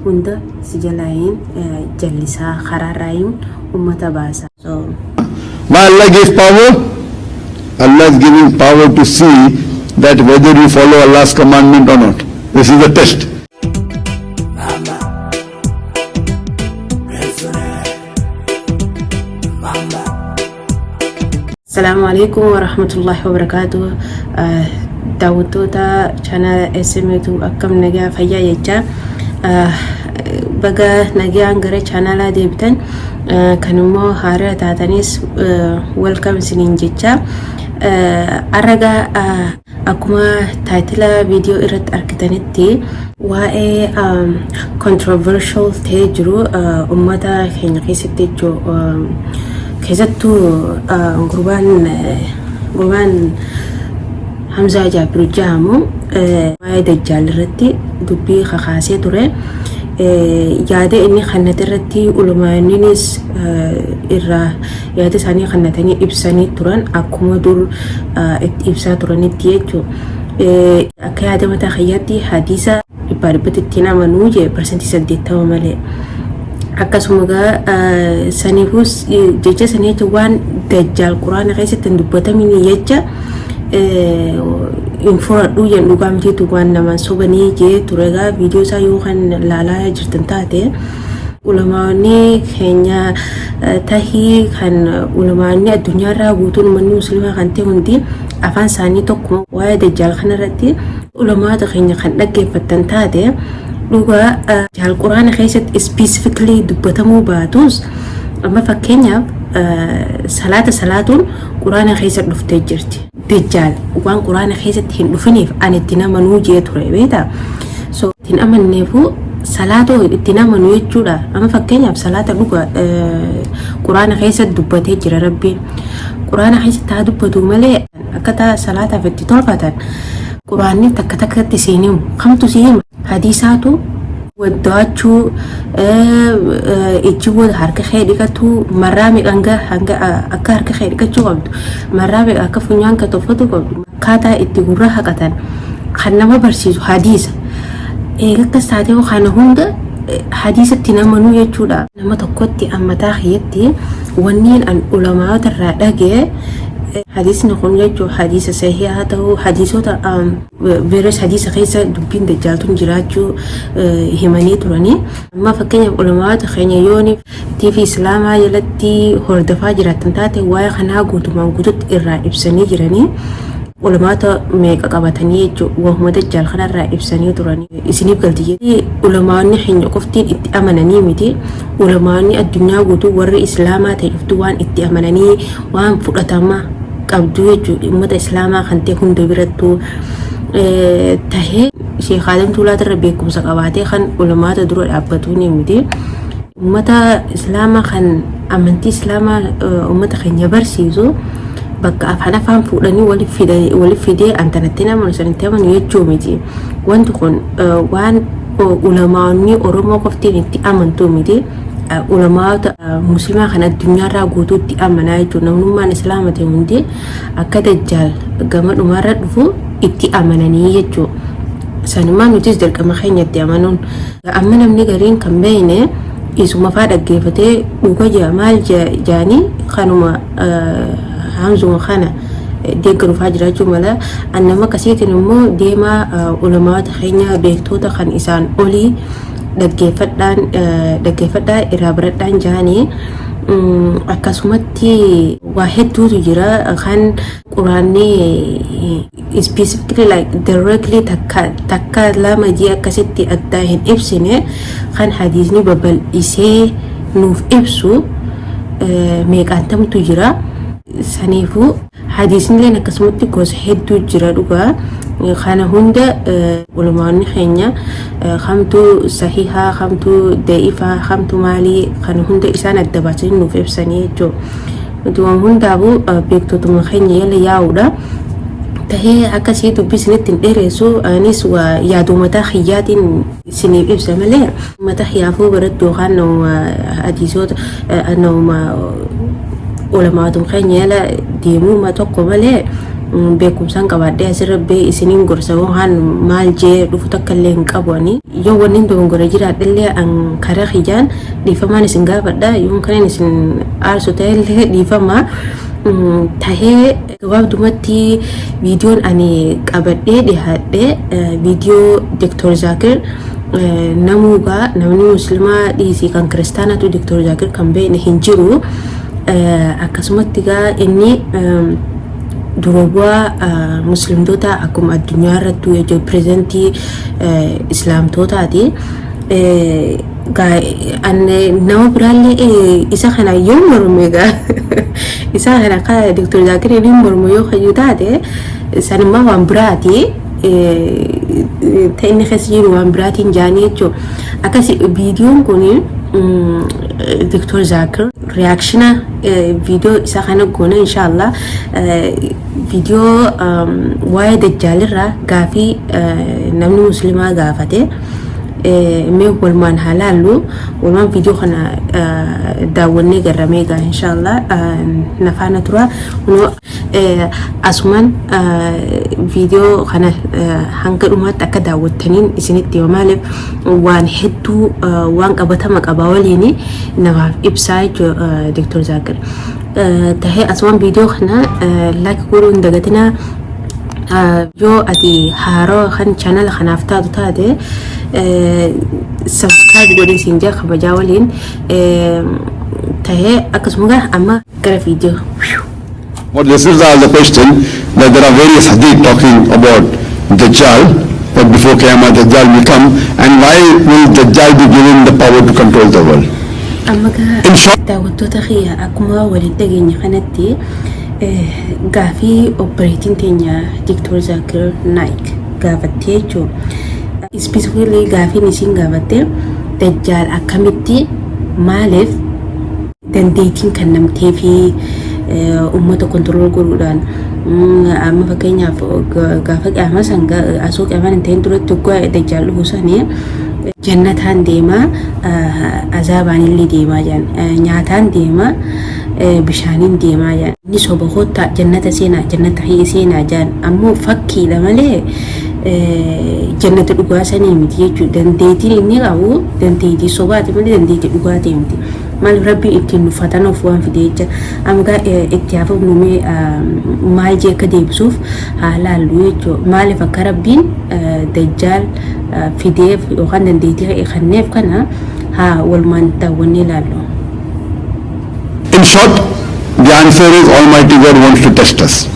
hunda si jalaayin jallisaa karaarraayin ummata baasa. So. Why Allah gave power? Allah is giving power to see that whether you follow Allah's commandment or not. This is the test. Asalaamu alaikum warahmatullahi wabarakaatu. Daawwattoota chaanaala SMtu, akkam nagaa fayyaa jecha, baga nagaan gara chaanaalaa deebitan. Kan immoo haaraa taatanis welcome isiniin jecha. Arragaa akkuma title viidiyoo irratti argitanitti waa'ee controversial ta'ee jiru ummata keenya keessatti jechuu, keessattuu gurbaan Hamzaa Jaabir jedhamu waa'ee Dajjaal irratti dubbii kakaasee ture. Yaada inni kannate irratti ulamaanninis irraa yaada isaanii kannatanii ibsanii turan, akkuma dur itti ibsaa turanitti jechuudha. Akka yaada mataa kiyyaatti hadiisa dhibbaa dhibbatti ittiin amanuu jee, 80% malee. Akkasuma gaa saniifus jecha sanii jecha waan Dajjaal Quraana keessatti hin dubbatamin jecha hin fudhadhuu jedhan, dhugaa mitiitu waan namaan sobanii jee ture. Gaa viidiyoo isaa yoo kan laalaa jirtan taate, ulamaonni keenya tahii kan ulamaonni addunyaarraa guutuun uummanni musliimaa kan ta'e hundi afaan isaanii tokkuma waa'ee Dajjaal kanarratti. Ulamaata keenya kan dhaggeeffattan taate, dhugaa jaal Quraana keessatti specifically dubbatamuu baatus, amma fakkeenyaaf salaata salaatuun Quraana keessa dhuftee jirti. Dajjaal waan Quraana keessatti hin dhufiniif ani ittiin amanuu jee ture, beektaa? So ittiin amanneefu salaatoo ittiin amanu jechuudha. Amma fakkeenyaaf salaata dhuga Quraana keessa dubbatee jira Rabbiin. Quraana keessatti haa dubbatu malee, akkaataa salaataaf itti tolfatan Quraanni takka takkatti siin himu. Kamtu si hima? Hadiisaatu waddaachuu, ijji booda harka kee dhiqatu, marraa meeqa hanga akka harka kee dhiqachuu qabdu, marraa meeqa akka funyaan kee tolfachuu qabdu, akkaataa itti gurra haqatan kan nama barsiisu hadiisa. Eega akkas taatee kana hunda hadiisatti namanuu jechuudha. Nama tokkotti ammataa kiyyatti wanniin an ulamaata irraa dhagee, hadiisni kun jechuun hadiisa sahii haa ta'u, hadiisota various hadiisa keessa dubbiin Dajjaaltuun jiraachuu himanii turanii. Amma fakkeenyaaf ulamaata keenya yooni TV Islaamaa jalatti hordofaa jiraatan taate, waa'ee kanaa guutumaan guututti irraa ibsanii jiranii. Ulamaata meeqa qabatanii jechuun wahuma Dajjaal kanarraa ibsanii turanii. Isiniif galti jedhee, ulamaonni keenya qoftiin itti amananii miti. Ulamaonni addunyaa guutuu warri Islaamaa ta'e dhuftu waan itti amananii waan fudhatama qabdu jechuudha. Uummata Islaamaa kan ta'e hunda birattuu tahee Sheekh Adam Tuulaatirra beekumsa qabaatee kan ulamaata dura dhaabbatu ni miti. Uummata Islaamaa kan amantii Islaamaa uummata keenya barsiisu bakka afaan afaan fuudhanii waliif fidee antanatti amanu sanitti amanu jechuu miti. Wanti kun waan ulamaonni Oromoo qoftiin itti amantuu miti. Ulamaota musliimaa kan addunyaarraa guutuutti amanaa jechuudha. Namnummaan Islaama ta'e hundi akka Dajjaal gama dhumaarra dhufu itti amananii jechuudha. Sanummaa nutis dirqama keenya itti amanuun. Amma namni gariin kan beekne isuma faa dhaggeeffatee dhuga jaa maal jaanii kanuma Hamzuma kana deeggaruufaa jiraachuu mala. Annama akkasiitiin immoo deemaa ulamaata keenya beektoota kan isaan olii dhaggeeffadhaan dhaggeeffadhaa irraa baradhaan jaanii. Akkasumatti waa hedduutu jira kan Quraanni specifically, like directly, takka takka lama jee akkasitti addaa hin ibsine, kan hadiisni babal'isee nuuf ibsu meeqaantamtu jira. Saniifuu hadiisnilleen akkasumatti gosa hedduu jira dhugaa. Kana hunda ulamaonni keenya kamtu sahihaa, kamtu da'ifaa, kamtu maalii, kana hunda isaan adda baasanii nuuf ibsanii jechuudha. Nuti waan hundaafuu beektotuma keenya jala yaa'uudha. Tahee akkasii dubbii isinitti hin dheeressu, anis waa yaaduu mataa kiyyaatiin isiniif ibsa malee, mataa kiyyaafuu barattu yookaan nama hadiisota nama ulamaatuma keenya jala deemuu tokko malee. Beekumsaan qabaadhee asirra bee isiniin gorsa yookaan maal jee dhufu takka illee hin qabu ani. Yoo wanni dogongora jiraadhellee an karaa kiyyaan dhiifamaan isin gaafadha. Yoon kanan isin aarsu ta'ellee dhiifama. Tahee gabaabdumatti viidiyoon ani qabadhee dhihaadhe viidiyoo Dr. Zaakir namuugaa namni muslimaa dhiisii kan kiristaanaatu Dr. Zaakir kan beekne hin jiru. Akkasumatti gaa inni dura bu'aa muslimtoota akkuma addunyaa irrattuu jechuudha, pirezidantii islaamtootaati. Nama biraallee isa kana yoo morme, gaa isa kana akka Dr. Zaakir inni mormu yoo kayyuu taate, sanimmaa waan biraati. Ta'e inni keessa jiru waan biraatiin jaanii jechuudha. Akkasi viidiyoon kun Dr. Zaakir reaction viidiyoo isaa kana goona inshaallah. Viidiyoo waa'ee dajjaalirraa gaafii namni muslimaa gaafate mee walumaan haa laallu. Walumaan viidiyoo kana daawwannee garramee gaa inshaallah nafaana tura. Kunoo asumaan viidiyoo kana hanga dhumaatti akka daawwattaniin isinitti hima. Maaliif waan hedduu waan qabatama qaba waliin namaaf ibsaa jechuudha Dr. Zaakir. Tahee asumaan viidiyoo kana like godhuu hin dagatinaa. Yoo ati haarawaa kan channel kanaaf taatu taate, subscribe godhii siin jaa kabajaa waliin. Tahee akkasuma amma gara viidiyoo. What this is the question that there are various hadith talking about Dajjal, that before Qiyamah Dajjal will come, and why will Dajjal be given the power to control the world? Amma gaa In short, daawwattoota kiyya, akkuma waliin dhageenya kanatti gaafii obboleettiin teenya Dr. Zaakir Naik gaafattee jechuudha. Specifically gaafiin isiin gaafatte Dajjaal akkamitti, maaliif dandeettiin kennamtee fi uummata control godhuudhaan, amma fakkeenyaaf gaafa qiyaamaa san, asoo qiyaamaan hin ta'in duratti waggaa Dajjaal dhufu sanii, jannataan deemaa, azaabaan illee deemaa jedhan, nyaataan deemaa, bishaaniin deemaa jedhan. Inni soba, kottaa jannata seenaa, jannata hi'i seenaa jedhan, ammoo fakkiidha malee jannata dhugaa sanii miti jechuudha. Dandeettiin inni qabu dandeettii sobaati malee dandeettii dhugaatii miti. Maaliif Rabbiin ittiin nu fatanuuf waan fide jecha. Amma itti hafufnu mee maal jee akka deebisuuf haa laallu jechuudha. Maaliif akka Rabbiin Dajjaal fideef yookaan dandeettii kenneef kana haa walumaan daawwannee ilaallu. In short, the answer is Almighty God wants to test us.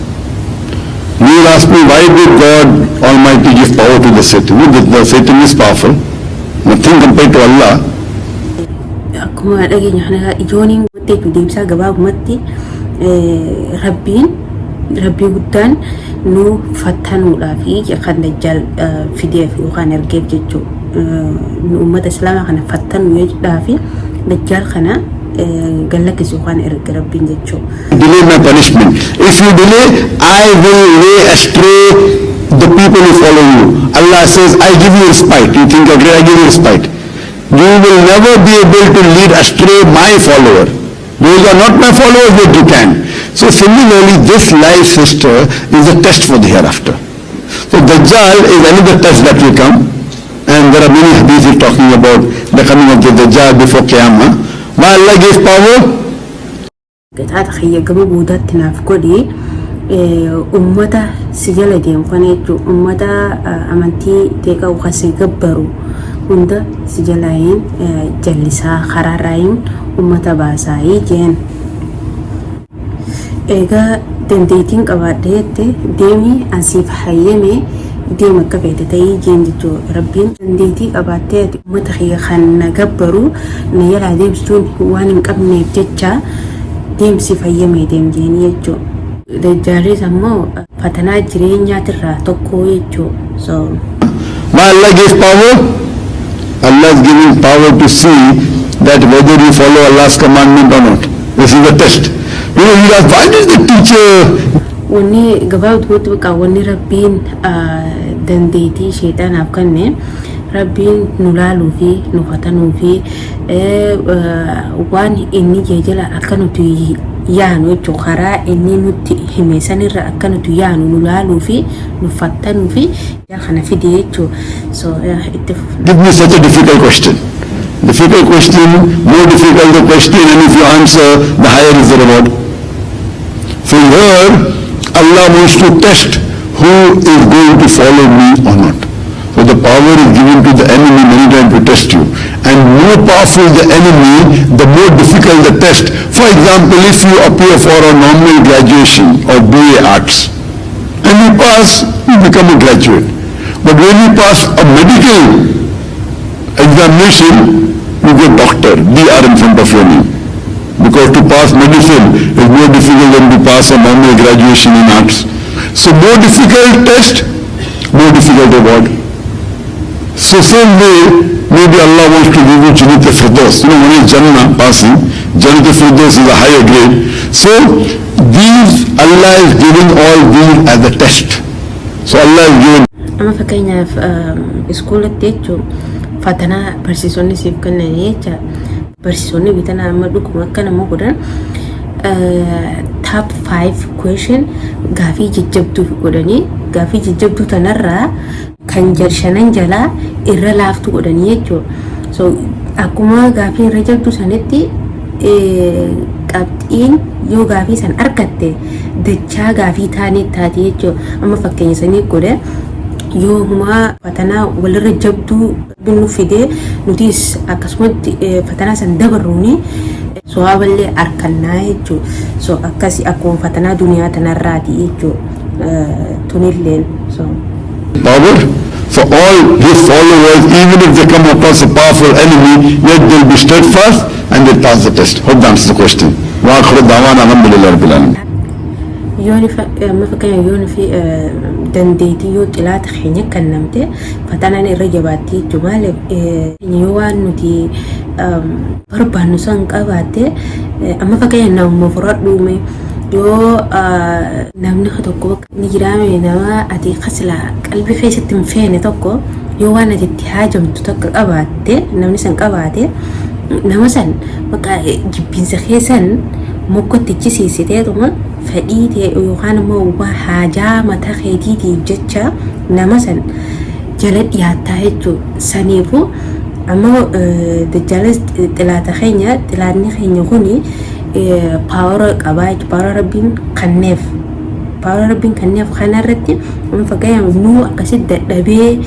You will ask me, why did God Almighty give power to the Satan? The Satan is powerful, nothing compared to Allah. Akkuma dhageenya kana ijooniin jechuun deebisaa gabaabumatti Rabbiin, Rabbii guddaan nu fattanuudhaaf kan Dajjaal fideef yookaan ergeef jechuudha. Nu uummata islaamaa kana fattanuudhaaf Dajjaal kana gallakkisu yookaan erge Rabbiin jechuudha. Delay my punishment. If you delay, I will lay astray the people who follow you. Allah says, "I give you respite." You think you're great, I give you respite. You will never be able to lead astray my follower. Those who are not my followers, but you can. So similarly, this life, sister, is a test for the hereafter. So Dajjal is another test that will come. And there are many hadiths talking about the coming of the Dajjal before Qiyamah. Why Allah gave power? Qixaaxa kiyya gama boodaatti naaf godhi, ummata si jala deemu kana jechuun ummata amantii ta'e qabu kan si gabbaru hunda si jalaayin jallisaa, karaarraayin ummata baasaayii jeen. Egaa dandeettiin qabaadhe jette, deemii asiif hayyame, deema akka feete ta'ii jeen jechuudha Rabbiin. Dandeettii qabaattee ati ummata kiyya kan na gabbaru na jalaa deemsituun waan hin qabneef jecha deemsiif hayyame, deem jeenii jechuudha. Dajjaalis ammoo fatanaa jireenyaatirraa tokko jechuudha. So Why Allah gave power? Allah is giving power to see that whether you follow Allah's commandment or not. This is the test. You ask, why does the teacher Wanni gabaabumatti bakka wanni Rabbiin dandeettii sheexanaaf kenne, Rabbiin nu laaluu fi nu fatanuu fi waan inni jala akka nuti yaanu jechuudha. Karaa inni nutti hime sanirra akka nuti yaanu nu laaluu fi nu fattanuu fi kana fide jechuudha. So itti fufna. Give me such a difficult question. Difficult question, more difficult the question, and if you answer, the higher is the reward. So here, Allah wants to test who is going to follow me or not. So the power is given to the enemy many times to test you. And more powerful the enemy, the more difficult the test. For example, if you appear for a normal graduation or BA Arts, and you pass, you become a graduate. But when you pass a medical examination, you get doctor, DR in front of your name. Because to pass medicine is more difficult than to pass a normal graduation in arts. So more difficult test, more difficult reward. So same way, maybe Allah wants to give you Jannat al-Firdaus. One is Jannah passing, Jannat al-Firdaus is a higher grade. So these, Allah is giving all these as a test. So Allah is giving Amma fakkeenyaaf iskuulatti jechuun fatanaa barsiisonni siif kennanii jecha, barsiisonni bitanaa amma dhuguma akka nama godhan top 5 question, gaafii jajjabduu godhanii, gaafii jajjabduu tanarraa kan shanan jalaa irra laaftu godhanii jechuudha. So akkuma gaafii irra jabduu sanitti qabxiin yoo gaafii san argatte dachaa gaafii taanii taati jechuudha. Amma fakkeenya sanii godhe, yoo humaa fatanaa walirra jabduu nu fidee nutis akkasumatti fatanaa san dabarruuni so'aaballee harkannaa jechuudha. So akkasi akkuma fatanaa duniyaa tanarraati jechuudha. Tunilleen so. power. For all his followers, even if they come across a powerful enemy, yet they'll be steadfast and they'll pass the test. Hope that answers the question. وآخر دعوانا الحمد لله رب العالمين. Yoon amma fakkeenya yoon fi dandeettii yoo xilaata keenya kennamte fatanaan irra jabaatti jechuudha. Maaliif, yoo waan nuti barbaannu san qabaatte, amma fakkeenya namuma fudhadhuume, yoo namni tokko ni jiraame, nama ati kasilaa qalbii keessatti hin feene tokko, yoo waan ati itti haajamtu tokko qabaatte, namni san qabaate, nama san bakka jibbiinsa keessan mokkatti chisiisiteetuma fedhii ta'e yookaan immoo waa haajaa mataa keetiitiif jecha nama san jala dhiyaattaa jechuudha. Saniifuu amma dajjaalis xilaata keenya, xilaanni keenya kuni power qabaa jechuudha. Power Rabbiin kanneef. Power Rabbiin kanneef kanarratti amma fakkeenyaaf nuu akkasitti dadhabee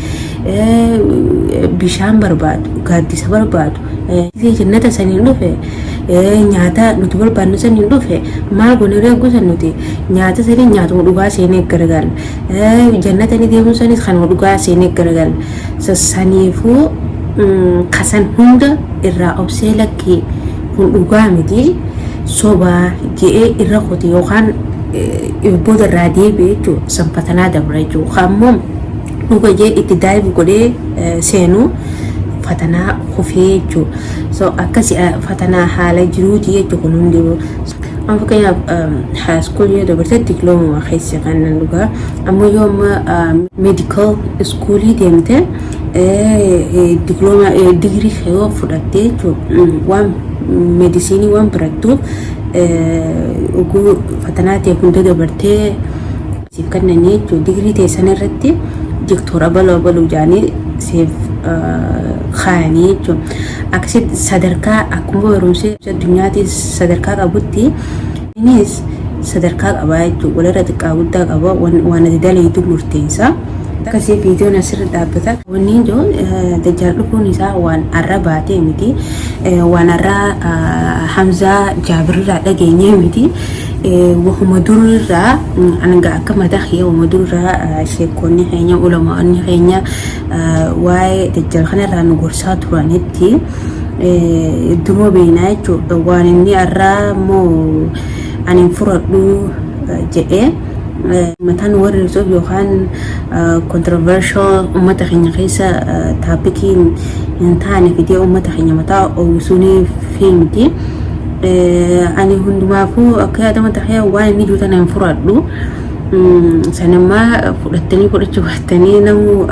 bishaan barbaadu, gaaddisa barbaadu, jannata saniin dhufe, nyaata nuti barbaadnu saniin dhufe, maal goone gosa nuti nyaata sanii nyaatuma dhugaa seenee garagaala. Jannata ni deemu sanis kanuma dhugaa seenee garagaala. Saniifuu kasan hunda irraa obsee, lakkii kun dhugaa miti, sobaa je'ee irra qote yookaan booda irraa deebi'e jechuudha, sanfatanaa dabra jechuudha. Ammoo dhuga jee itti daa'ibu godhee seenuu fatanaa kufee jechuudha. So akkasi fatanaa haala jiruuti jechuudha kun hundinuu. Amma fakkeenyaaf high school yoo dabarte diploma keessa kan dhugaa. Ammoo yoo amma medical schoolii deemte, diploma digirii yoo fudhatte jechuudha, waan medicine waan barattuuf oguu fatanaa ta'e hunda dabartee siif kennanii jechuudha. Digirii ta'e sana irratti doktora baloo baluu jaanii siif kaayanii jechuudha. Akkasitti sadarkaa akkuma barumsa addunyaatti sadarkaa qabutti innis sadarkaa qabaa jechuudha. Walirra xiqqaa guddaa qaba, waan ati daleetu murteessa. Akkasii viidiyoon asirra dhaabbata. Wanni ijoo dajjaal dhufuun isaa waan arra baatee miti. Waan arraa Hamzaa Jaabirraa dhageenyee miti. Wahuma durirraa hanga akka mataa kiyya wahuma durirraa sheekonni keenya, ulamaa'onni keenya waa'ee dajjaal kanarraa nu gorsaa turanitti duruma beeknaa jechuudha. Waan inni arraa immoo ani hin fudhadhu jedhee mataan warri ibsuuf yookaan controversial uummata keenya keessa topiciin hin taane fidee uummata keenya mataa uwwisuunii fi miti. Ani hundumaafuu akka yaada mataa kiyyaa waan inni jiru tana hin fudhadhu. Sanammaa fudhattanii fudhachuu baattanii namu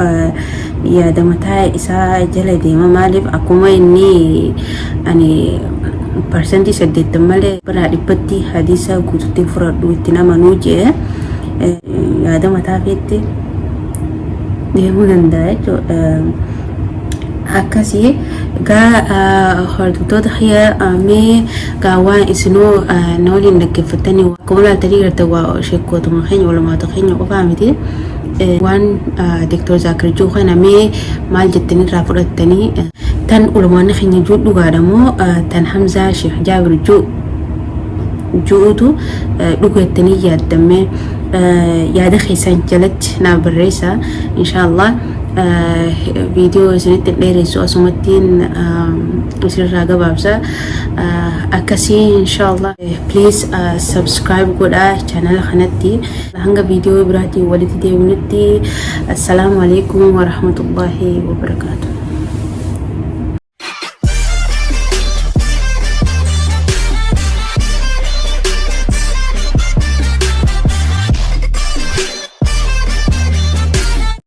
yaada mataa isaa jala deema. Maaliif, akkuma inni ani Parsantii 80 malee biraa dhibbatti hadiisa guututti fudhadhu itti namanuu jee yaada mataa feetti deemuu danda'a jechuudha. Akkasii gaa hordoftoota kiyya, mee gaa waan isinuu na waliin dhaggeeffattanii akkuma ilaaltanii gartan, waa sheekkootuma keenya, ulumaata keenya qofaa miti. Waan Dr. Zaakir Juu kana mee maal jettanii irraa fudhattanii? Tan ulumaanni keenya juu dhugaadha moo tan Hamzaa Sheekh Jaabir juu ju'utu dhugattanii yaaddammee? Yaada keessan jalatti naaf barreessa. Inshaallah viidiyoo isinitti hin dheeressu, asumattiin isinirraa gabaabsa. Akkasii inshaallah, please subscribe godhaa channel kanatti. Hanga viidiyoo biraatiin walitti deebinutti, assalaamu alaikum warahmatullaahi wabarakaatu.